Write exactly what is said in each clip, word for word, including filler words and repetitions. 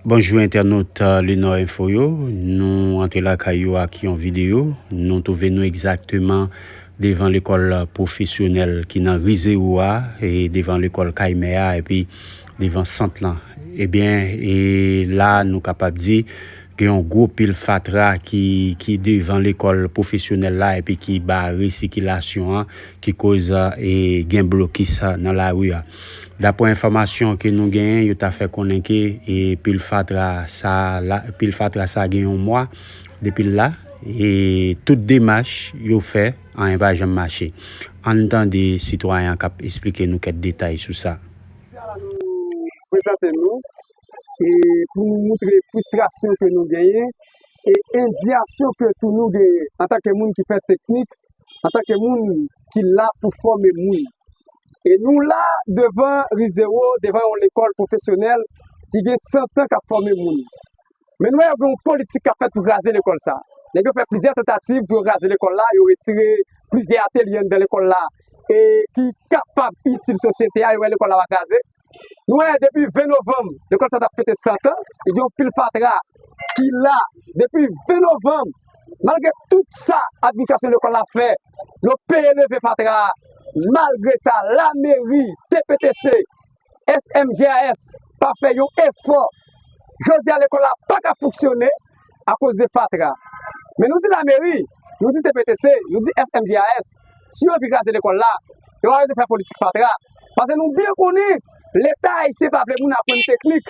Bonjou entènot, euh, Lenor Info yo. Nou antre lakay yo ak yon videyo. Nou twouve nou egzakteman devan lekòl pwofesyonèl ki nan Ri Zewo a, e devan lekòl Kaymè a, epi devan sant lan. Ebyen, e la nou kapab di gen yon gwo pil fatra ki, ki devan lekòl pwofesyonèl la epi ki bare sikilasyon an, ki koz, e, gen blokis nan lari a. Daprè enfòmasyon ke nou genyen, yo ta fè konnen ke, e, pil fatra sa la, pil fatra sa gen yon mwa depi l la, e tout demach yo fè, anyen pa janm mache. Ann tande sitwayen an k ap esplike nou kèk detay sou sa. Prezante nou, e pou nou moutre fristrasyon ke nou genyen e endiyasyon ke tou nou genyen antanke moun ki fè teknik, antanke moun ki la pou fòme moun. E nou la devan Ri Zewo, devan yon lekòl pwofesyonèl ki gen san tan k ap fòme moun. Men nou wè yo gen yon politik k ap fèt pou kraze lekòl sa. Nèg yo fè plizyè tantativ pou yo kraze lekòl la, yo retire plizyè atelye anndan lekòl la e ki kapab itil sosyete a, yo wè lekòl la pa kraze. Nou wè depi ven novanm, lekòl sa t ap fete san tan, e gen yon pil fatra ki la depi ven novanm. Malgre tout sa administrasyon lekòl la fè, yo peye leve fatra a. Malgre sa, lameri, T P T C, S M G A S pa fè yon efò. Jodi a, lekòl la pa ka fonksyone akoz de fatra. Men nou di lameri, nou di T P T C, nou di S M G A S, si yo anvi kraze lekòl la, yo pa bezwen fè politik fatra. Paske nou byen konnen, Leta ayisyen pa vle moun aprann teknik.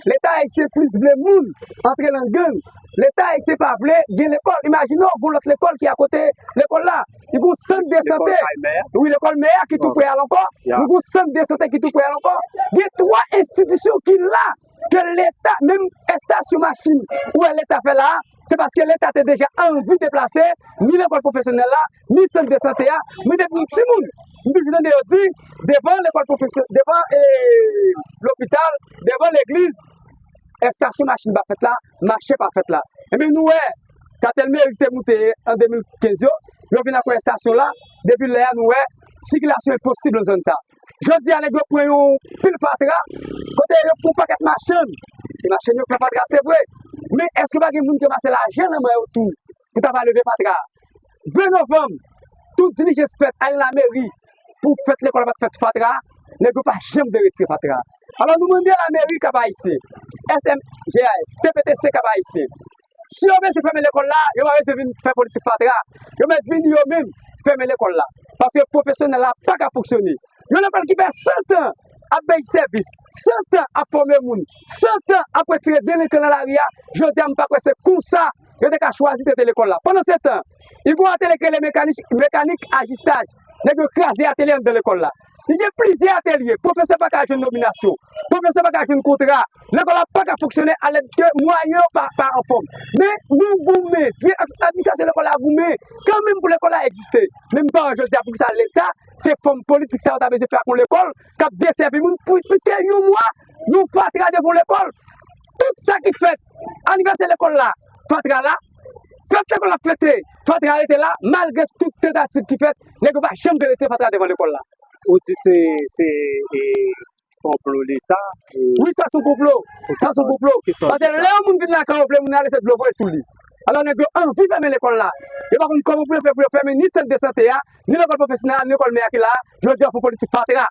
Leta ayisyen plis vle moun antre nan gang. Leta ayisyen pa vle gen lekòl. Imajine w, gon lòt lekòl ki akote lekòl la. Li gon sant de sante. Wi, lekòl mè a ki tou pre al ankò. Li gon sant de sante ki tou pre al ankò. Gen twa enstitisyon ki la ke Leta, menm estasyon machin, ou wè Leta fè la a, se paske Leta te deja anvi deplase, ni lekòl pwofesyonèl la, ni sant de sante a. Mwen depi m timoun, m toujou tande yo di, devan lekòl pwofesyonèl, devan, e, lopital, devan legliz, estasyon machin pa fèt la, mache pa fèt la. Ebyen, nou wè, katèl meri ki te moute an de mil kenz yo, yo vin ak yon estasyon la, depi lè a, nou wè, sikilasyon enposib nan zòn sa. Jodi a, nèg yo pran yon pil fatra, kote yo pran yon pakèt machann. Se machann yo fè fatra, se vre. Men èske pa gen moun ki ranmase lajan nan men yo tou pou ta va leve fatra a? Ven novanm, tout dilijans fèt, al lameri pou fèt lekòl la pa t fèt sou fatra a, nèg yo pa janm vle retire fatra a. Alò, nou mande lameri Kap Ayisyen, S M G A S, T P T C Kap Ayisyen, si yo bezwen fèmen lekòl la, yo pa bezwen vin fè politik fatra. Yo mèt vini yo menm fèmen lekòl la. Paske pwofesyonèl la pa ka fonksyone. Yon lekòl ki fè san tan ap bay sèvis, san tan ap fòme moun, san tan ap retire delenkan nan lari a, jodi a m pa kwè se konsa yo te ka chwazi trete lekòl la. Pandansetan, li gen yon atelye ki rele mekanik, mekanik ajistaj. Nèg yo kraze atelye anndan lekòl la. Li gen plizyè atelye. Pwofesè pa ka jwenn nominasyon. Pwofesè pa ka jwenn kontra. Lekòl la pa ka fonksyone alèske mwayen yo pa, pa anfòm. Men nou goumen, direksyon, administrasyon lekòl la goumen kanmenm pou lekòl la egziste. Men m pa wè jodi a poukisa Leta, se fòm politik sa yo ta bezwen fè ak yon lekòl k ap desèvi moun, pou, pliske yon mwa, yon fatra devan yon lekòl. Tout sa ki fèt, anivèsè lekòl la, fatra la, fèt lekòl la fete, fatra rete la, malgre tout tantativ ki fèt, nèg yo pa janm vle retire fatra devan lekòl la. Ou di se, se, e, konplo Leta? Wi, sa se yon konplo. Sa se yon konplo. Paske lè yon moun vin lakay ou, vle moun ale, se dlo voye sou li. Alò, nèg yo anvi fèmen lekòl la. Yo pa konn kòman pou yo fè pou yo fèmen ni sant de sante a, ni lekòl pwofesyonèl la, ni lekòl mè a ki la a. Jodi a, fè politik fatra.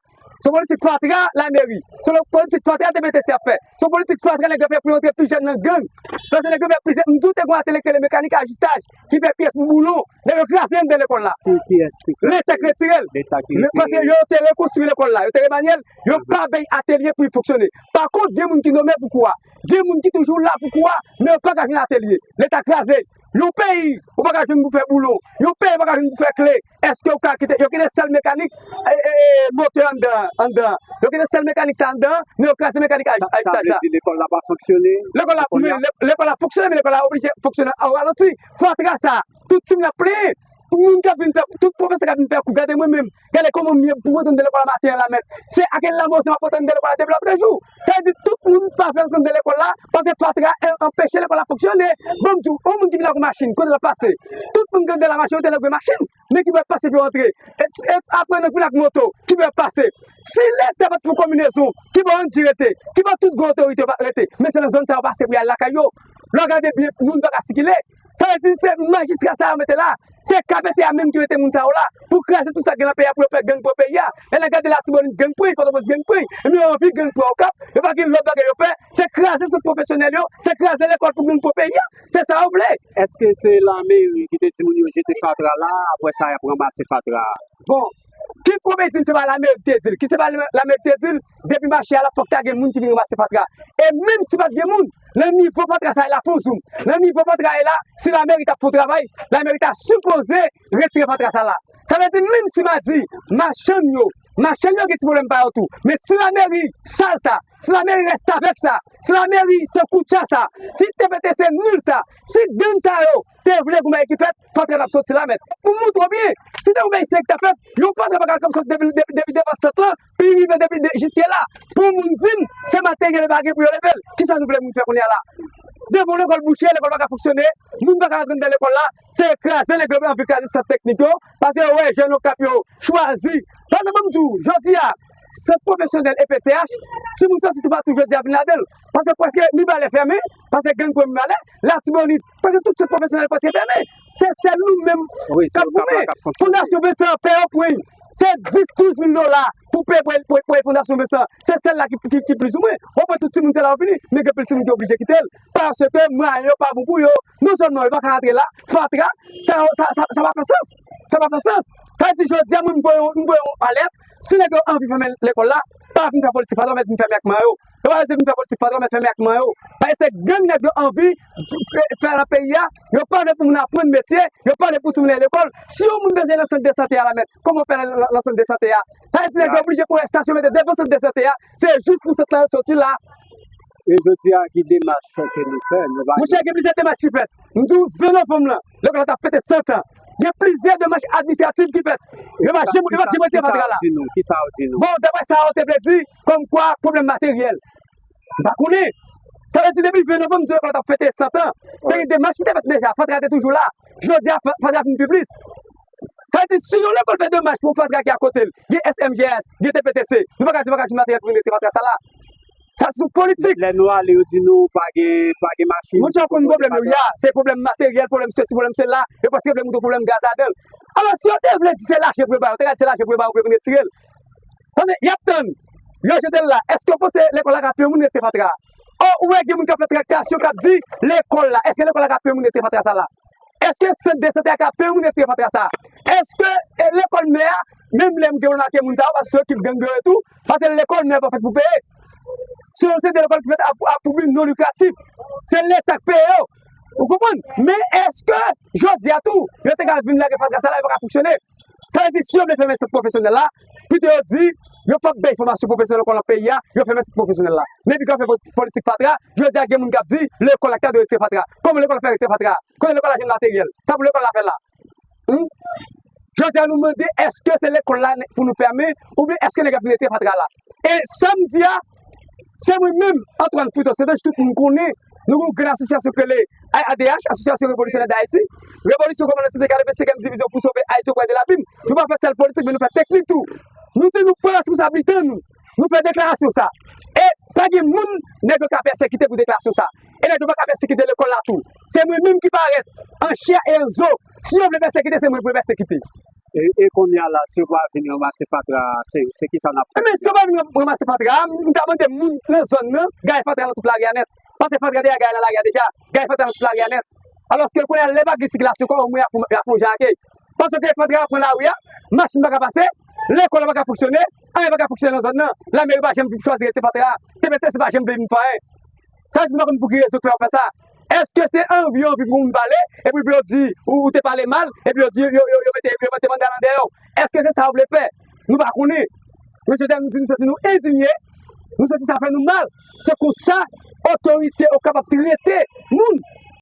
Se yon politik fatra lameri. Se yon politik fatra T P T C ap fè. Se yon politik fatra nèg yo fè pou yo antre pi jèn nan gang. Paske nèg yo fè plizyè, m di w te gen yon atelye ki rele mekanik ajistaj, ki fè pyès pou boulon. Nèg yo kraze anndan lekòl la. Ki, kiyès ki kraze? Leta ki retire l. Leta ki retire l. Men paske yo te rekonstwi lekòl la, yo te remanye l, yo pa bay atelye pou l fonksyone. Pa kont, gen moun ki nome pou kou a. Gen moun ki toujou la pou kou a, men yo pa ka jwenn atelye. Leta kraze. Yon peyi, ou pa ka jwenn pou fè boulon. Yon peyi pa ka jwenn pou fè kle. Èske ou ka kite, yo kite sèl mekanik, e, e, e, motè anndan, anndan. Yo kite sèl mekanik sa anndan, men yo kraze mekanik a, sa, a, sa vle di lekòl la pa fonksyone? Lekòl la, men, lè, lekòl la fonksyone, men lekòl la oblije fonksyone o ralanti. Fatra sa, tout timoun ap plenyen. moun k ap vin fè, tout pwofesè k ap vin fè kou, gade mwen menm, gade kòman m ye pou rantre anndan lekòl la maten an la mèt. Se ak lanmò se m ap rantre anndan lekòl la depi lòtrejou. Sa vle di tout moun pa vle rantre anndan lekòl la, paske fatra an-, anpeche lekòl la fonksyone. Bon, m di w, yon moun ki vin ak yon machin, kote l ap pase? Tout moun ki anndan la majorite nèg gen machin, men ki pou ap pase pou yo rantre? E, e aprenan k vin ak moto, ki pou ap pase? Si Leta pa t fè yon konbinezon, ki bò Andy rete? Ki bò tout gwo otorite yo pa rete? Men se nan zòn sa yo pase pou y al lakay yo. Lè w gade byen, moun pa ka sikile. Sa vle di se majistra sa yo mete la, se K P T A menm ki mete moun sa yo la pou kraze tout sa k gen nan peyi a, pou yo fè gang pran peyi a. E n a gade Latibonit gang pran, Pòtoprens gang pran, men yo anvi gang pran Okap, yo pa gen lòt bagay yo fè, se kraze sant pwofesyonèl yo, se kraze lekòl pou gang pran peyi a. Se sa yo vle. Èske se lameri ki te di moun yo jete fatra la, apre sa y ap ranmase fatra a? Bon, ki pwomè di m se pa lameri ki te di l? Ki se pa lameri ki te di l? Depi mache a la, fòk ta gen moun ki vin ranmase fatra. E menm si pa t gen moun, nan nivo fatra sa ye la, fè w zoom. Nan nivo fatra ye la, si lameri t ap fè yon travay, lameri ta sipoze retire fatra sa la. Sa vle di, menm si m a di, machann yo, machann yo gen ti pwoblèm pa yo tou. Men si lameri sal sa, si lameri restavèk sa, si lameri sankoutcha sa, si T P T C nil sa, si gang sa yo te vle gon bagay ki fèt, fatra t ap soti la, mèt. Pou m montre w byen, si te gon bagay serye ki t ap fèt, yon fatra pa ka soti depi, depi, depi devan sant lan, pou l rive depi de, jiske la. Pou moun di m, se materyèl yo pa gen pou yo leve l. Kisa nou vle moun fè kounye a la? Devan lekòl bouche, lekòl pa ka fonksyone, moun pa ka rantre anndan lekòl la, se kraze, nèg yo anvi kraze sant teknik yo, paske yo wè jèn Okap yo chwazi. Pa egzanp, ban m di w, jodi a, sant pwofesyonèl E P C H, timoun soti toupatou jodi a vin ladan l. Paske prèske Mibalè fèmen, paske gang pran Mibalè, Latibonit, prèske tout sant pwofesyonèl prèske fèmen. Se sèl nou menm k ap goumen. Fondasyon Vensan pè yo pran. Se dis, douz mil dola pou peye, pou, pou, pou Fondasyon Vensan. Se sèl la ki, ki, ki plizoumwen. W ap wè tout timoun se la yo vini, men gen anpil timoun ki oblije kite l. Paske mwayen yo pa bon pou yo. Non sèlman yo pa ka rantre la, fatra, sa, sa, sa, sa pa fè sans. Sa pa fè sans. Sa vle di jodi a, mwen, m voye yon, m voye yon alèt. Si nèg yo anvi fèmen lekòl la, pa vin fè politik fatra, mèt vin fèmen ak man yo. Yo pa bezwen vin fè politik fatra, mèt fèmen ak man yo. Paske se gang nèg yo anvi fè nan peyi a. Yo pa vle pou moun aprann metye, yo pa vle pou timoun al lekòl. Si yon moun bezwen nan sant de sante a la, mèt, kòman w fè nan, nan, nan sant de sante a? Sa vle di nèg yo oblije pran estasyon mete devan sant de sante a, se jis pou sant lan soti la. E jodi a, ki demach ke nou fè? Nou pa... Monchè, gen plizyè demach ki fèt. M di w, ven novanm lan, lekòl la t ap fete san tan. Gen plizyè demach administratif ki fèt. Yo pa janm, yo pa janm retire fatra la. Kisa yo di nou? Kisa yo di nou? Bon, daprè sa yo te vle di, kòmkwa pwoblèm materyèl. M pa konnen. Sa vle di depi ven novanm, m di w lekòl la t ap fete san tan. Te gen demach ki te fèt deja, fatra te toujou la. Jodi a, fa-, fatra vin pi plis. Sa vle di, si yon lekòl fè demach pou fatra ki akote l, gen S M G S, gen T P T C, nou pa ka di yo pa ka jwenn materyèl pou vin retire fatra sa la. Sa se sou politik. Lè nou ale, yo di nou pa gen, pa gen machin. Monchè, w konn pwoblèm yo ye a, se pwoblèm materyèl, pwoblèm sesi, pwoblèm sela, yo prèske vle mete pwoblèm gaz ladan l. Alò, si yo te vle di se lajan pou yo ba yo, yo te ka di se lajan pou yo ba yo pou yo vin retire l. Paske y ap tann, yo jete l la. Èske w panse lekòl la ka peye moun retire fatra a? Ò, ou wè gen moun k ap fè traktasyon k ap di lekòl la. Èske lekòl la ka peye moun retire fatra sa la? Èske sant de sante a ka peye moun retire fatra sa? Èske, e, lekòl mè a, menm lè m gen pwoblèm ak moun sa yo, paske se yo ki gang yo ye tou, paske lekòl mè a pa fèt pou peye. Se yon seri de lekòl ki fèt a, a pou bi non likratif. Se Leta k peye yo. Ou konprann? Men èske jodi a tou, yo te ka vin lage fatra sa la, yo pa ka fonksyone? Sa vle di, si yo vle fèmen sant pwofesyonèl la, pito yo di, yo p ap bay fòmasyon pwofesyonèl ankò nan peyi a, yo fèmen sant pwofesyonèl la. Men pi yo fè poli-, politik fatra, jodi a gen moun k ap di, lekòl la ta dwe retire fatra. Kòman lekòl la fè retire fatra? Kote lekòl la jwenn materyèl? Sa pou lekòl la fè la? Hmm? Jodi a nou mande, èske se lekòl la pou nou fèmen, oubyen èske nèg ap vin retire fatra la? E sa m di a, se mwen menm, Antoine Frutos, se de tout moun konnen, nou gen yon gran asosyasyon k rele A A D H, Asosyasyon Revolisyonè Dayiti. Revolisyon kòmanse nan Sentegal, vensenkyèm divizyon pou sove Ayiti oprè de labim. Nou pa fè sèl politik, men nou fè teknik tou. Nou di nou pran responsablite nou. Nou fè deklarasyon sa. E pa gen moun nèg yo ka pèsekite pou deklarasyon sa. E nèg yo pa ka pèsekite lekòl la tou. Se mwen menm ki parèt an chè e an zo. Si yo vle pèsekite, se mwen pou yo pèsekite. E, e kounye a la, si yo pa vin ranmase fatra, se, se kisa n ap fè? Ebyen, si yo pa vin ranmase fatra, m ta mande moun nan zòn nan, gaye fatra nan tout lari a nèt. Paske fatra deja gaye nan lari a deja, gaye fatra nan tout lari a nèt. Alòske kounye a, lè pa gen sikilasyon, kòman moun yo ap fè, ap fè yon jan ake? Paske fatra a pran lari a, machin pa ka pase, lekòl la pa ka fonksyone, anyen pa ka fonksyone nan zòn nan. Lameri pa janm chwazi retire fatra a, T P T C pa janm vle vin fè anyen. Sa vle di nou pa konn pou ki rezon k fè yo fè sa. Èske se anvi yo anvi pou moun pale, epi pou yo di ou, ou te pale mal, epi yo di, yo, yo, yo mete, yo mete mandalan dèyè w? Èske se sa yo vle fè? Nou pa konnen. Men jodi a nou di nou santi nou endinye, nou santi sa fè nou mal. Se konsa otorite Okap ap trete moun.